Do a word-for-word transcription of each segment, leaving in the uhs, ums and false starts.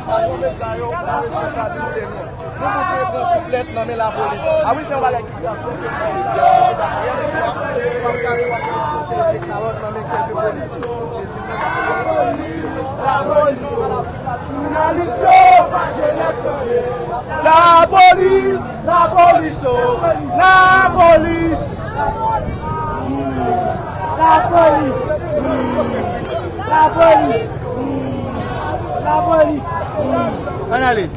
Patwon medya yo, pran responsabilite nou. Nou pou vle pran souflèt nan men lapolis. A wi, se yon bagay ki grav. Yè swa, w ap gade, w ap pran kalòt nan men kèk polisye. Jounalis yo pa jene tande. Lapolis, lapolis, oh, lapolis. Lapolis, lapolis, lapolis. Ann ale.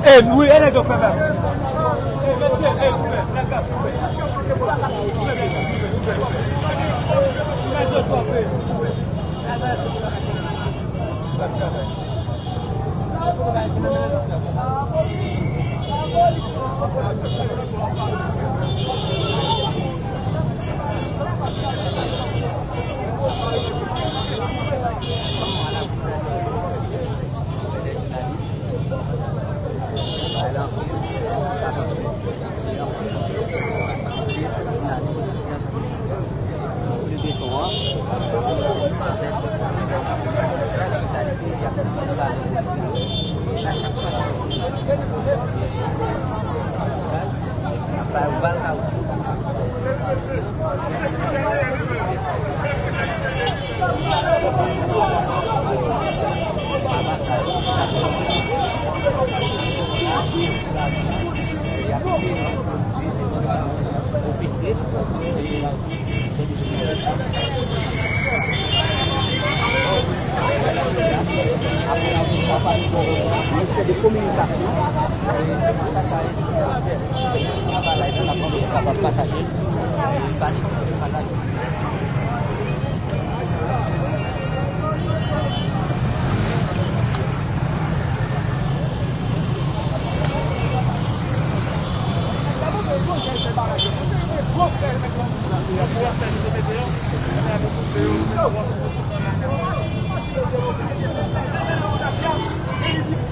E, wi, e nèg yo fè bèl. E, mesye, e, ouvè, nèg la, ouvè. Ouvè, nèg la, ouvè, ouvè. Ouvè, zòt, ouvè.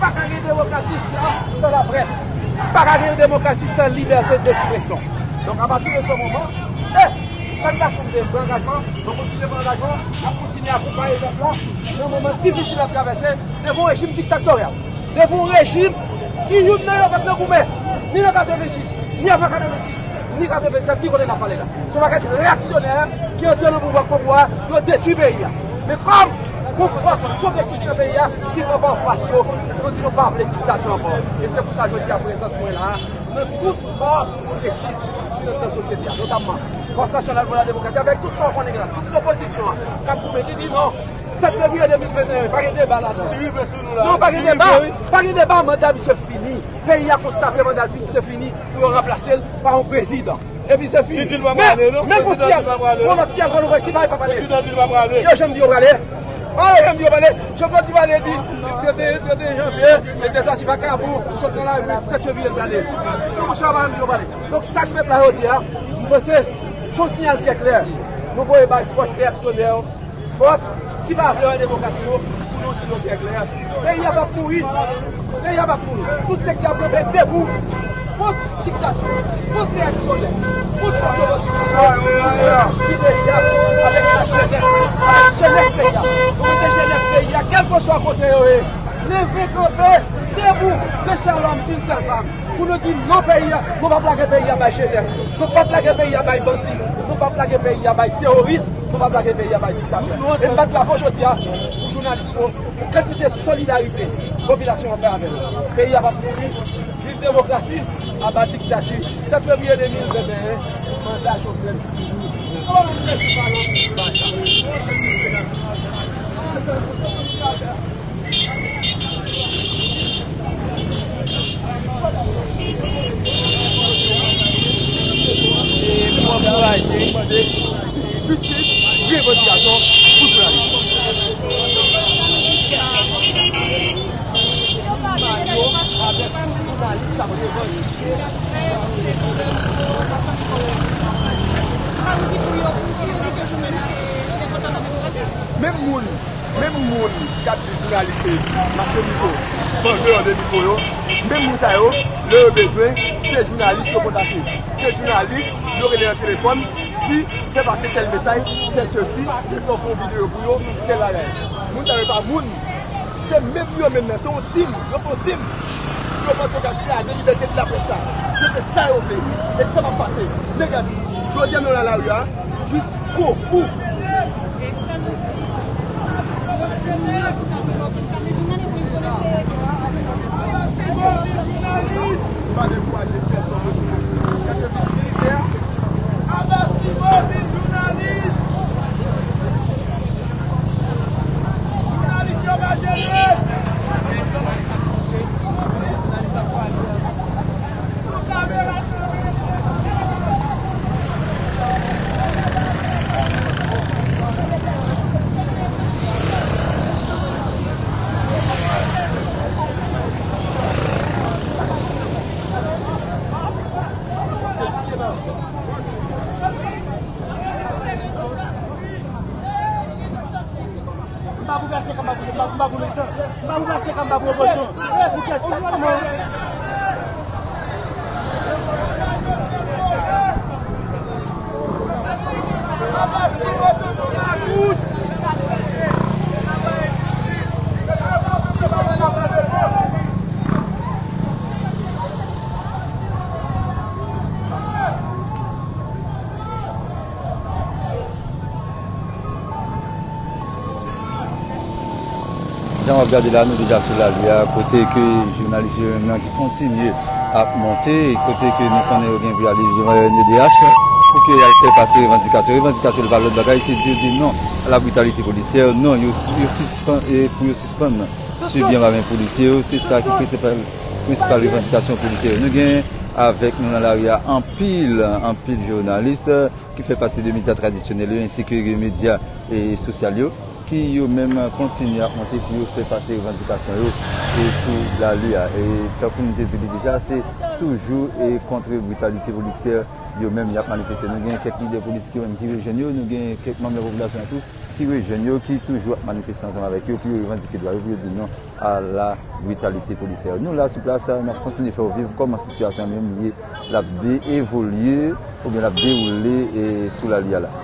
Pa ka gen demokrasi san, san laprès. Pa ka gen demokrasi san libète dekspresyon. Donk, apati de se moman, eh, Jan Jackson te pran angajman, nou kontinye pran angajman, n ap kontinye akonpaye pèp la nan moman difisil l ap travèse devan yon rejim diktatorya, devan yon rejim ki youn nan yo pa t nan goumen, ni nan katrevensis, ni apre katrevensis, ni katrevennsèt, ni kote n ap pale la. Se yon pakèt reyaksyonè ki antre nan pouvwa k pran pouvwa a, yo detwi peyi a. Men kòm gon fòs pwogresis nan peyi a ki kanpe anfas yo, nou di nou pa vle diktati ankò. E se pou sa jodi a prezans mwen la a, nan tout fòs pwogresis ki nan, nan sosyete a, notamman Fòs Nasyonal pou la Demokrasi, avèk tout sa w konnen gen la, tout lopozisyon an k ap goumen, li di non. Sèt fevriye de mil venteyen, pa gen deba ladan. Non, pa gen deba. Pa gen deba, manda misye fini. Peyi a konstate manda l fini, se fini pou yo ranplase l pa yon prezidan. Epi se fini. Men, men gon syèl, gon lòt syèl, gon lòt ki pa pa pale. Yo janm di yo prale. Ah, yo janm di yo prale. Jovenel di prale, di, trente et un janvye, e trente et un vakabon, sot nan lari, sèt fevriye l prale. Non, monchè, pa janm di yo prale. Donk, sa k fèt la jodi a, m panse, se yon siyal trè klè. Nou voye bay fòs reyaksyonè yo, fòs ki pa vle wè demokrasi yo, pou nou di yo trè klè. Peyi a p ap mouri. Peyi a p ap mouri. Tout sektè ap kanpe debou kont diktati, kont reyaksyonè, kont fòs opòtinis yo, pou nou konstwi peyi a avèk la jenès, avèk jenès peyi a. Nou mete jenès peyi a, kèlkeswa kote yo ye, leve kanpe, debou, de sèl òm, d'une seule femme. Pou nou di non peyi a, nou p ap lage peyi a bay jenès, nou p ap lage peyi a bay bandi, nou p ap lage peyi a bay teworis, nou p ap lage peyi a bay diktatè. E m bat bravo jodi a pou jounalis yo, pou kantite solidarite popilasyon an fè avè nou. Peyi a p ap mouri, viv demokrasi, aba diktati. Sèt fevriye de mil venteyen, manda Jovenel fini. E pou ankouraje jistis, revandikasyon pou jounalis. Mario avèk jounalis k ap revandike. Menm moun Menm moun k ap di jounalis se mache mikwo, vandè de mikwo yo, menm moun sa yo, lè yo bezwen, se jounalis yo kontakte. Se jounalis yo rele nan telefòn, di, fè pase tèl mesaj, fè sesi, fè fè yon videyo pou yo, tèl bagay. Moun sa yo pa moun. Se menm yo menm nan, se yon tim, yo fè yon tim. Yo panse yo ka kraze libète de laprès la. Se se sa yo vle. E sa p ap pase. Negatif. Jodi a nou nan lari a, jis Kou! Ou! M pa pou pase kòm pa pou, m pa pou, m pa pou letan. M pa pou pase kòm pa pou opozisyon. E pou kès sa kòman? Papa Simon Toutou Makou! Jan w ap gade la, nou deja sou lari a, kote ke jounalis yo menm nan ki kontinye ap monte, kote ke nou konnen yo gen pou y ale devan R N D D H pou ke y al fè pase revandikasyon. Revandikasyon yo pa lòt bagay, se di yo di non a la britalite polisyè, non, yo, yo sispann, e pou yo sispann sibi anba men polisye yo, se sa ki prensipal, prensipal revandikasyon polisye yo. Nou gen avèk nou nan lari a anpil, anpil jounalis ki fè pati de medya tradisyonèl yo, ensi ke medya, e, sosyal yo, ki yo menm kontinye ap monte pou yo fè pase revandikasyon yo, e, sou lari a. E tankou nou te di li deja, se toujou, e, kont britalite polisyè yo menm y ap manifeste. Nou gen kèk lidè politik yo menm ki rejwenn yo, nou gen kèk manm nan popilasyon an tou ki rejwenn yo, ki toujou ap manifeste ansanm avèk yo pou yo revandike dwa yo, pou yo di non a la britalite polisyè. Nou la sou plas, n ap kontinye fè w viv kòman sitiyasyon an menm ye, l ap de-, evolye oubyen l ap dewoule, e, sou lari a la.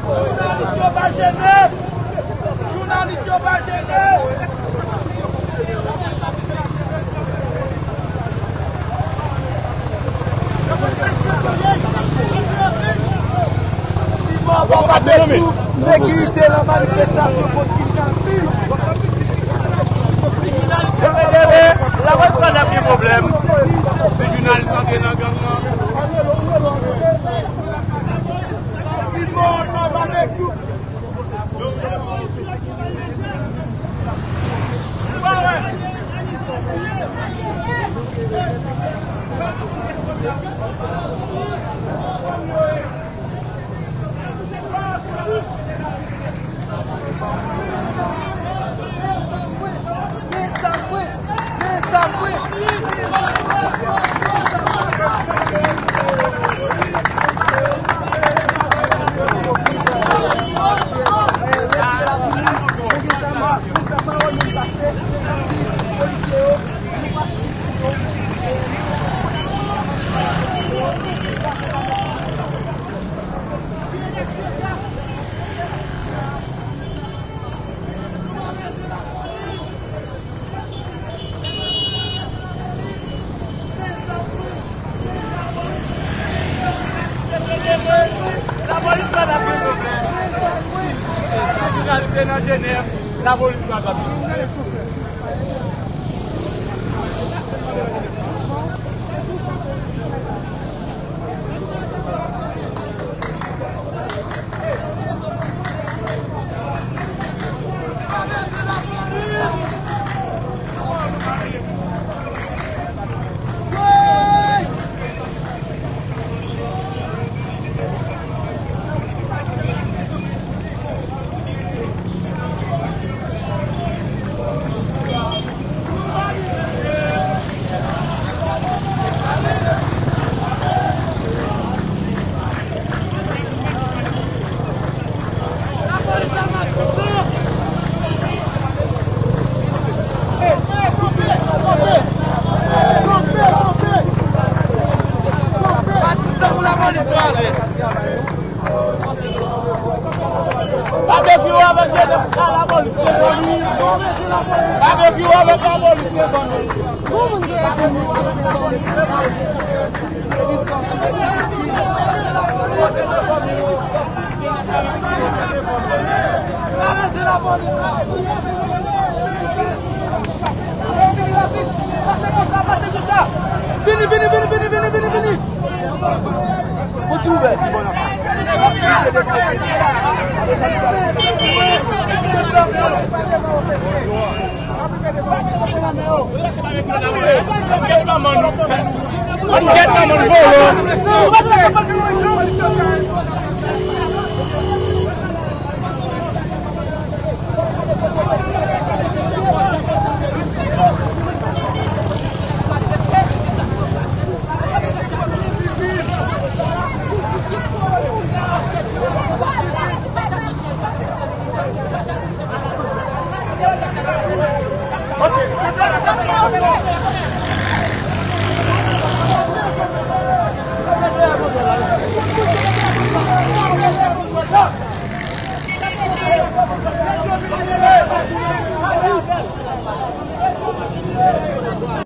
Jounalis yo pa jene! Jounalis yo pa jene! Simon, bon, pa pèdi. Sekirite nan manifestasyon kontinye anpil. Si jounalis te federe, lapolis pa t ap gen pwoblèm. Si jounalis antre nan gang nan. Simon, pa pèdi. Lapolis pa t ap gen pwoblèm. Si jounalis te nan Jenèv, lapolis pa t ap gen pwoblèm. Babekyou avèk lapolis devan nou. Bon, moun gen lapolis devan nou. Travèse lapolis la. Pase konsa, pase konsa. Vini, vini, vini, vini, vini, vini, vini. Ou ti ouvè. Ann gèt manman nou. Ann gèt manman nou, volo.